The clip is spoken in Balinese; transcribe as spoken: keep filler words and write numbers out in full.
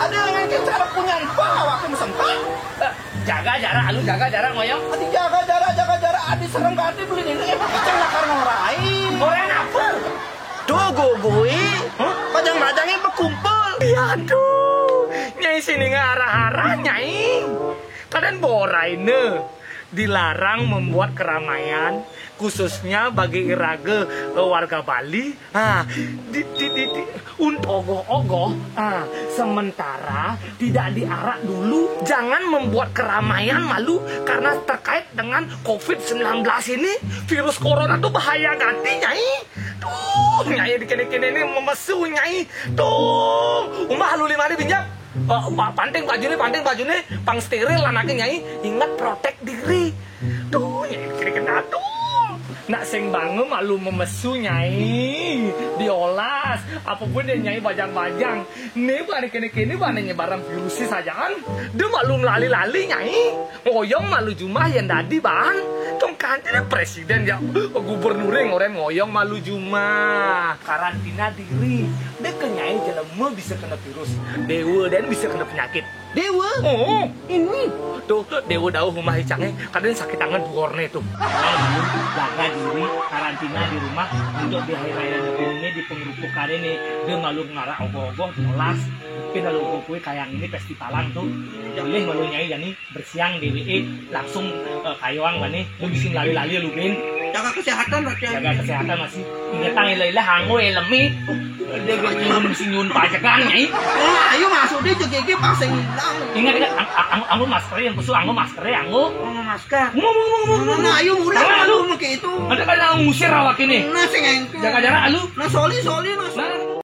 Ada yang ngangkat cara punya lupa awaknya mesengkak. Jaga jarak, Alu, jaga jarak, ngoyong. Adi jaga jarak, jaga jarak, adi serem kati beli ini, emang kecil lakar ngorai. Ngorai apa? Tuh, gugui. Hah? Bajang-bajangnya berkumpul. Iya, aduh. Nyai sini nggak arah-arah, Nyai. Kadang borai ne. Dilarang membuat keramaian, khususnya bagi iraga, eh, warga Bali. Nah, di, di, di, di, untuk ogoh-ogoh, ah, sementara tidak diarak dulu. Jangan membuat keramaian malu karena terkait dengan covid sembilan belas ini. Virus corona tuh bahaya gati, Nyai. Tuh, Nyai di kene-kene ini memesu, Nyai. Tuh, umah lu lima ini pinjam. Oh, pa-, panting baju nih, panting baju nih, pang steril anaknya, Nyai. Ingat protek diri. Tuh, Nyai kiri kena tuh. Nak sing bangun malu memesu, Nyai. Diolas, apapun yang Nyai bajang-bajang. Nih, bani kene-kene, bani nyebaran virus sih sajaan. Dia malu melali-lali, Nyai. Ngoyong malu jumah yang dadi, ban. Tong kanti presiden ya, gubernur yang orang ngoyong malu jumah. Karantina diri. Dia ke Nyai jelema bisa kena virus. Dewa dan bisa kena penyakit. Dewa? Oh. Ini. Tuh, Dewa dauh rumah icangnya. Kadang sakit tangan duornya tuh. Jaga diri, karantina di rumah untuk di hari raya Nyepi ini, di pengerupukan ini. Dia malu ngarah ogoh-ogoh, molas. Mungkin lalu ogoh kue kayak ini festivalan tuh. Boleh malu Nyai, jadi bersiang D W E langsung, eh, kayuang bani. Lu bisa lali-lali lu, Bin. Jaga kesehatan, Raden. Jaga kesehatan masih. Ingetang ilah-ilah anggo helmi. Dia gua nyun, bisa nyun pajekan, Nyai. Oh, ayo masuk dia jegege pasang hilang. Ingat, ingat, ang-, ang-, anggo masker yang kusuk, anggo masker, anggo. Oh, masker. Ngomong, ngomong, ngomong. Nah, nah, ayo mulai. Nah, lu. Lu pakai itu. Ada kan yang ngusir awak ini. Nah, sing engke. Jaga jarak, lu. Nah, sorry, sorry, nah, sorry. Nah.